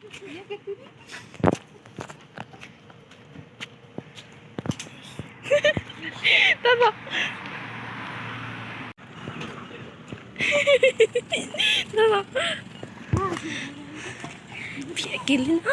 တၢ်ဘၣ် တၢ်ဘၣ် ဖျဲးက့ၤလံနီၤ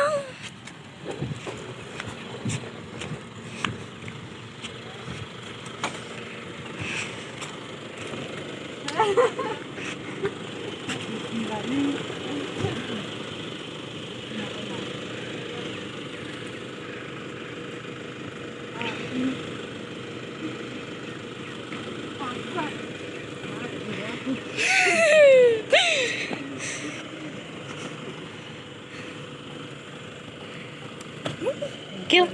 က့ၤ, က့ၤ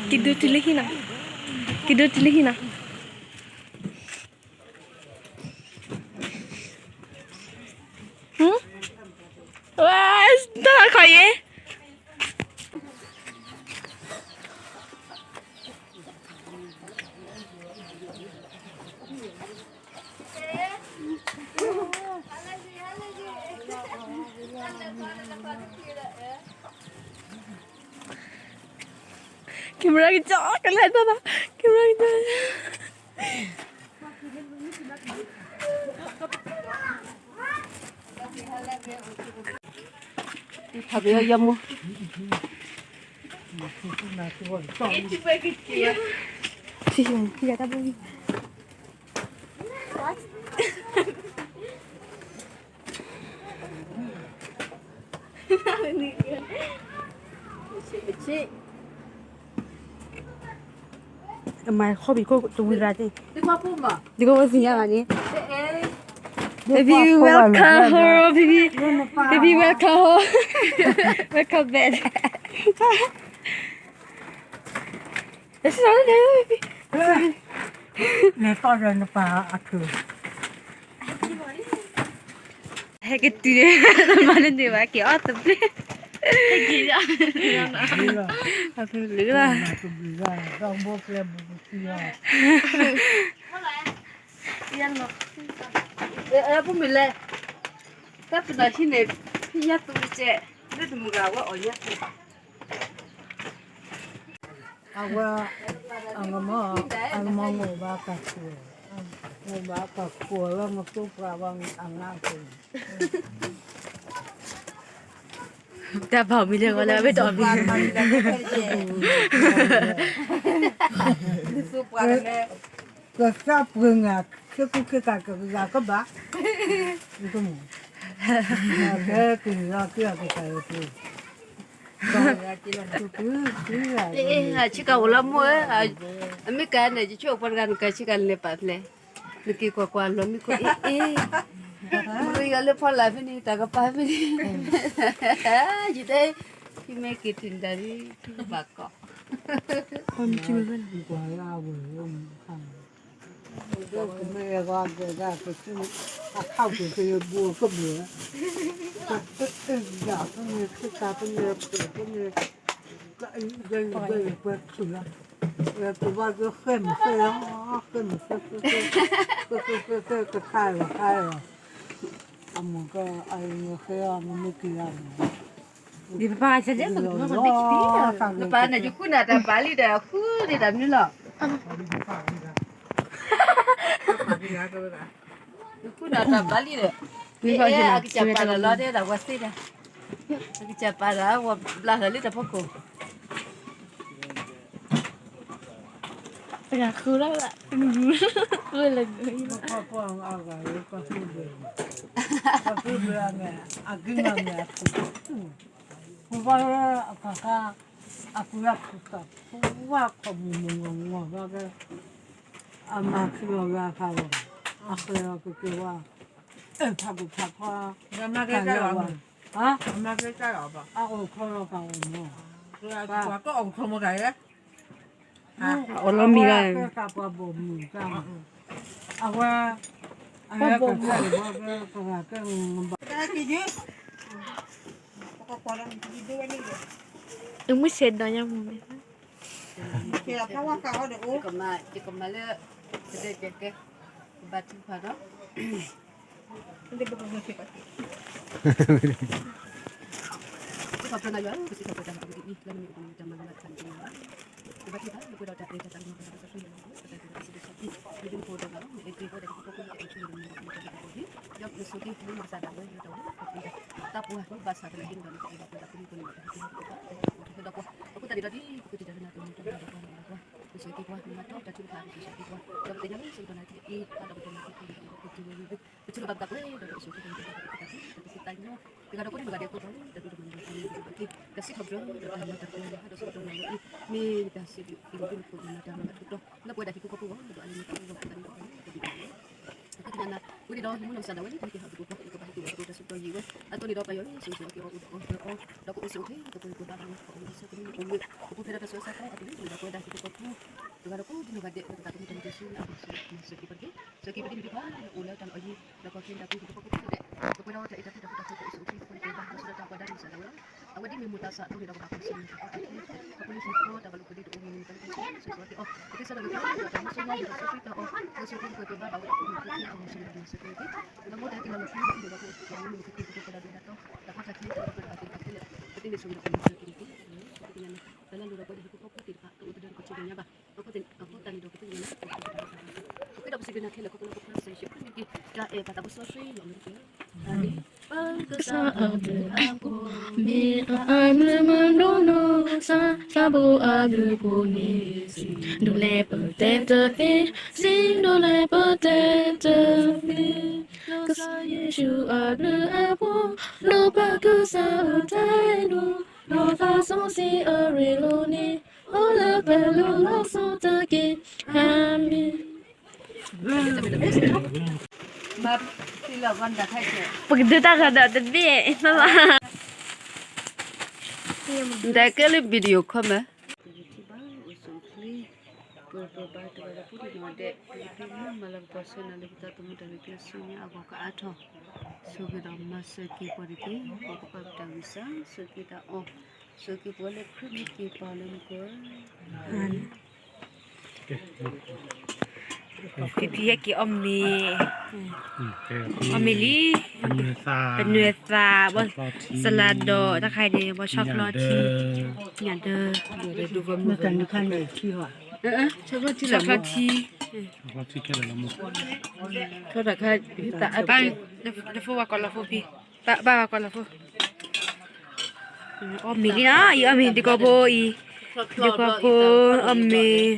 ဒိတုၤလၢဟံၣ်နီၤ, က့ၤဒိတုၤလၢဟံၣ်နီၤ. ဝါ, တၢ်ခီယဲၢ်. ကင်မရာကစၢ် ကလဲၤတၢ်ဘၣ်, ကင်မရာကစၢ်. ဖးက့ၤယမိၢ်. အမၤခီၣ်ဘံၣ်ခိၣ်တဝံၤရၤတ့ၢ်, ဒ်ကီၢ်ဖိသ့ၣ်ညါဘၣ်န့ၣ်. Baby welcome home, baby, baby welcome home, welcome back. လဲၤတီၢ်ဒီး နပၢ်အထုး, ဟဲက့ၤတုၤန့ၣ် မၤတန့ၢ်ဘၣ် က့ၤအီၣ်သဘျ့, အသဘျ့လၢၤဘၣ်. ပမ့ၢ်လဲၤ တၢ်ပနီၣ်ဟံၣ်န့ၣ် ဖဲညါသူတကဲး လၢတမုၢ်ဂၤဝဲအီၣ်ညါ အဝဲ အကမီၤ အကမီၤမိၢ်ဘၣ်ကၢ်ခိၣ်, မိၢ်ဘၣ်ကၢ်ခိၣ်လၢမသူပှၤဘၣ်အငါခိၣ်န့ၣ်, တၢ်ဘၣ်မံၤလၢဝဲလၢဝဲတီၢ်မံၤ, ကသးပှ့ၤငါ ခ့ကူခ့ကၤကကယၤကဘၣ်, ကက့ၤလီၤက့ၤအကစၢ်ယွၤ ဆ့ကၤအိၣ်လီၤမိၢ်ဧၢ, အမ့ၢ်ကၤန့ၣ် ယဆိကမိၣ်ပှၤတဂၤနကၤဆ့ကၤလဲၤပာ်ဖျဲး, နက့ၤကွၢ်ကွၢ်လီၤမ့ၢ်ခိၣ်အ့ၣ်အ့ၣ်, မ့ၢ်ယီၤလၢဖီလာ်ဖဲန့ၣ် တၢ်ကပၤဖဲန့ၣ်, ယတဲ, ယမ့ၢ်က့ၤထံၣ်တၢ်ဒ် ယဘၣ်ကီး, ကွၢ်လၢအဝဲ ကမ့ၢ်ဂၤဒဲးဒၣ်ကဆူ အခါက့ၤက့ၤဘိကဘိ, ကအဲၣ်ဒၣ်ဖဲန့ၣ် ခ့ကၤဖဲန့ၣ် ပှဲၤဖဲန့ၣ်, ကအဲၣ်ဒၣ်ပှဲၤထူၣ်လီၤ, ကဘၣ်ကဃဲမုၢ်ဃဲလီၤ, ဃဲမုၢ်ဃဲဃဲဃဲ, ဃဲဃဲဃဲဃဲ ကခါလီၤခါလီၤ, အမိၢ်က အအံၤနဃဲအီၤ နမ့ၢ်က့ၤဂၤန့ၣ် နပၢ်န့ၣ် ယဃုနၤတၢ်ဘၣ်လံဒီး ဃုန့ၢ်တၢ်မနုၤလီၤ. ယဃုနၤတၢ်ဘၣ်လံဒီး, အကစၢ်ပာ်လီၤလီၤဒီး ဝဲသ့ဒီး, အကစၢ်ပာ်ဒီး ဝဲဘျါလီၤလံတၢ်ဖီခိၣ် တဂၤဃုလီၤ, ဃုလၢ ပှၤပှၤအဂၤလၢပှၤဃုဘၣ်, ပှၤဃုဘၣ်အမဲာ်, အကမၤမဲာ်အခိၣ်, ပှၤဘၣ်လၢအခါခါ, အကရၢ်ခိၣ်သး, ပှၤခိၣ်မုၢ်မုၢ်ငီၢ်ငီၢ်ဘၣ်ကဲ, အမၤခံလီၤဂၤဖးလီၤ, အဃဲလီၤကက့ၤဝဲ, အဲၣ်ဖးကူၣ်ဖးခွါ, တၢ်လၢအဝဲ, အအိၣ်ခီလီၤကးအိၣ်မး, ပှၤကအိၣ်ခီမးကး, အအိၣ်လီၤမံၤလီၤ, အဝဲ, အဝဲကစၢ်ယွၤကဂၤကဲ, အမုၢ်ဆဲးဒီးညါမ့ၢ်, ယကမၤလၢ, ကဘၣ်ထုကဖၣ်ဒီး, လၢပကဂၤဆ့ကၤ, ကစံးထီၣ်ပတြၢၤနၤလၢအဂ့ၢ်ဒ်အံၤ, လၢနမ့ၢ်ပကမၤတၢ်မၤလၢအသးန့ၣ်တမံၤဘၣ်. ပဘါထုကဖၣ်, လၢပှဲၤဒီးတၢ်ရဲၣ်တၢ်ကျဲၤတၢ်မၤတၢ်ကစီၣ်တၢ်ဆိၣ်ဂ့ၤလၢပှၤ ပတၢ်ဒိၣ်တၢ်ဆံးတၢ်ဆါခံ, လၢဒုးနဖိဒီးဂၤလီၤ, မ့ၢ်အဲၣ်ဒ့ၣ်ဘၣ်ဒီးဟံၣ်ဖိဃီဖိလၢအအိၣ်ဆူၣ်လၢနမၤလၢပှၤတၢ်ဒိၣ်တၢ်ဆံးဒီးမၤလၢပှၤတၢ်ဒိၣ်တၢ်ဆံး, ဒီးနဆိၣ်ဂ့ၤလၢမၤစၢ်ဒၣ်ဝဲလၢတၢ်အိၣ်လၢပှၤပူၤဒီး သးပှၢ်ဘၣ်ဆၣ်သနာ်က့န့ၣ်ဒီး နအဲၣ်ဘၣ်ပှၤတၢ်ဖိမုၣ်ဖိန့ၣ် တၢ်ဟ့ၣ်က့ၤဟ့ၣ်က့ၤပှၤ တၢ်ဟ့ၣ်က့ၤပှၤတၢ်ဟ့ၣ်က့ၤပှၤ အဃိသတးန့ၣ်ဒီး ဒ်ပကတံၢ်တၢ်လၢနၤတမံၤတမံၤဒီးပှၤန့ၣ်ဒီးပှၤ ပဆိၣ်ဂ့ၤက့ၤပှၤ မၤတီၢ်တၢ်ထုကဖၣ် ပဆိၣ်ဂ့ၤက့ၤပှၤ ဒီးပသ့ၣ်ညါလၢဆၢကတီၢ်နၤတအံၤ ဖးဒီးပတၢ်မၤသံတၢ်မၤသံ ပထူလီၤဘၣ်က့ၤ ပဆိၣ်ဂ့ၤက့ၤပှၤ ပသးပှၢ် တၢ်ဒိၣ်တၢ်ဆံးတၢ်ဆါ တၢ်စံးထီၣ်ပတြၢၤဒီးတၢ်မၤတၢ်ကီတၢ်ခဲ ဒီးဆၢကတီၢ်နၤလၢအံၤ မ့ၢ်တၢ်စံးဘျုးက့ၤပှၤ မၤတၢ်မၤတၢ်ကီ လၢပဝဲဒၣ်ဟံၣ်ဖိဃီဖိအဂီၢ် ဒီးအလီၢ်မ့ၢ်တၢ်အိၣ်ဂီၢ် ပသးန့ၣ်ဒီး တၢ်ဘျုးတၢ်ဖှိၣ် အဃိသတးန့ၣ်ဒီး ဝံၤဒီး ဟံးမူနီၢ်ကစၢ်ဒၣ်ဝဲလၢ တၢ်ဟ့ၣ်က့ၤဟးဂီၤပကီၢ် ပကဘၣ်ဟ့ၣ်ကူၣ်ဘၣ်ကူၣ်သ့တၢ်စံးထီၣ်ယံာ်ဝဲ အသိးန့ၣ်ဒီး ပၢ်ယွၤလၢ ဆိၣ်ဂ့ၤဆိၣ်ဝါက့ၤအီၤအိၣ်ဒီးအီၤ ဒီးအီၤ ဒီးကအိၣ်ဆူၣ်အိၣ်ချ့ ကပှဲၤကပၤဘၣ်ဝဲ ပအိၣ်မူဆၢကမံးန့ၣ်အိၣ်ဝဲ ပပူၤဖဲဒၣ်တၢ်ဆူးတၢ်ဆါခီအပူၤန့ၣ် ဒီးပဝဲဒၣ်ဟံၣ်ဖိဃီဖိ တဂၤဒီးကိးဒံနီၢ်ဂၤဒဲး လၢပသးသမူတၢ်မုၢ်တၢ်စူၤလၢအဂီၢ် ဆိၣ်ဂ့ၤပှၤတက့ၢ် ဆိၣ်ဂ့ၤပဒိၣ်မုၣ်တဖၣ်လၢအိၣ်လၢတၢ်လီၢ်အယံၤ ဒီးကီၢ်ချၢတၢ်ပူၤဟံၣ်ဖိဃီဖိကိးဂၤဒဲး ကပှဲၤဒီးတၢ်အဲၣ်တၢ်ကွံတၢ်ဃူတၢ်ဖိး ကအိၣ်ဆူၣ်အိၣ်ချ့ ကပှဲၤကပၤ လၢဆူးဒီးတၢ်ပှၤဒါကစၢ်ဒၣ်ဝဲလီၤ အဝဲဒ်မ့ၢ်မိၢ်သးစၢ်အသိးန့ၣ်ဒီး ကဘၣ်ကွၢ်ဆၢၣ်မဲာ်တၢ်ကီတၢ်ခဲ ခီဖျိလၢဟံၣ်ဖိတၢ်ဘၣ်လိာ်ဖိးဒ့တအိၣ်မးန့ၣ် တၢ်ဆိၣ်ဂ့ၤဆိၣ်ဝါက့ၤအီၤ ကသ့စးထီၣ်က့ၤအီၤ ဒီးတၢ်မူဆိၣ်ဂ့ၤဒီးဆိၣ်ဂ့ၤတၢ်အီၤ လၢဆိၣ်ဂ့ၤကပှဲၤကပၤဘၣ်ဝဲ အဝဲဆိၣ်ဂ့ၤကပှဲၤကပၤဘၣ်ဝဲ လၢမိၢ်တၢ်ဟဲက့ၤလီၤလီၤထူလီၤထူဒီး ပအိၣ်မူလၢကသ့ၣ်ကတိၤပှဲၤဒီးဒုၣ်ဒါတီ တၢ်ကီတၢ်ခဲ တၢ်ကပှဲၤဒီးဘၣ်သ့ၣ်တဖၣ်ခဲလၢာ် ပသ့န့ၣ်ဆိၣ်ဂ့ၤဒီးပမၤစၢၤက့ၤန့ၣ်တက့ၢ် ပသ့ၣ်ညါန့ၣ် တၢ်လၢလိၤဒီးပဝဲဒၣ်ဟံၣ်ဖိဃီဖိသ့ၣ်တဖၣ် တအိၣ်တဒၢတကီၢ်ဆူၣ်မဲာ်ညါဘၣ် အဃိသတးန့ၣ်ဒီး ပသ့ၣ်ညါန့ၣ် ပဃ့ဒီးပစံးဘျုးနၤခဲလၢာ် ခီဖျိလၢပဖျါစၢၤယ့ၣ်ၡူးခရံာ်န့ၣ်တက့ၢ် တၢ်အဲၣ်ပၢ်သးဘိစီဆှံလီၤမ့ၢ်တက့ၢ် အၤမ့ၣ် ပကစၢ်အဘျုးအဖှိၣ် မ့ၢ်အအါမံၤမနုၤနုၤ စၢ်သးဘိအဘျုးအဖှိၣ်န့ၣ် စံးဒိၣ်လဲၣ်ပတဲတသ့ စံးဒိၣ်လဲၣ်ပတဲတသ့ ကစၢ်ယ့ၣ်ၡူးအဘျုးအဖှိၣ် ဒီးပကစၢ်အတၢ်အဲၣ်ဒိၣ် ဒီးသးစီဆှံအရ့လိာ်န့ၣ် အိၣ်လၢပလိၤလီၤဆီတက့ၢ် အၤမ့ၣ် ပကဒုးတၢ်ဂၤဒီးတဘ့ၣ် ဒီးကဲလၢ video call မး ပကထံၣ်ဘၣ်အိၣ်ဆူၣ်အိၣ်ချ့ ပပၢ်တဂၤဒီးဖိဒံးနီၢ်ဒဲး ပကထံၣ်မ့ၢ်မၤလၤကပီၤဆၢနၤလၢပသးသမူတၢ်ရ့တၢ် ဆူညါအဂီၢ်ကအါထီၣ် ဆိၣ်ဂ့ၤဒီးမၤစၢၤက့ၤပှၤတက့ၢ် ပကပာ်ပတၢ်ဂံၢ်စၢ် ဆိၣ်ဂ့ၤတၢ်အီၣ် ဆိၣ်ဂ့ၤပှၤလၢခရံာ်မ့ၢ်က့ၤပာ်လၢမူခိၣ် ဖံဖံဟဲက့ၤအီၣ်မ့ၤ အီၣ်မ့ၤလံ ပနွဲၢ်သး စလၤဒီး တၢ်ခါအံၤန့ၣ် ပှၤဆီၣ်ဖျီထံ ညၣ်ဒၢ ဆီၣ်ဖျီထံ တဖိဝဲကွၢ်လီၤဖိဖံ ဘၣ်ဘၣ်ကွၢ်လီၤဖိ အီၣ်မ့ၤလံနီၤ အံၤအီၣ်မ့ၤ ဒုးကီၢ်ဖိအံၤ ဒုးကီၢ်ဖိ အီၣ်မ့ၤ အီၣ်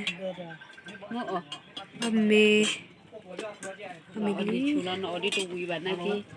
မ့ၤ အီၣ်မ့ၤလံ ဆိလီၤနအီၣ်ဒ်တဝံၤဘၣ်နာ်က့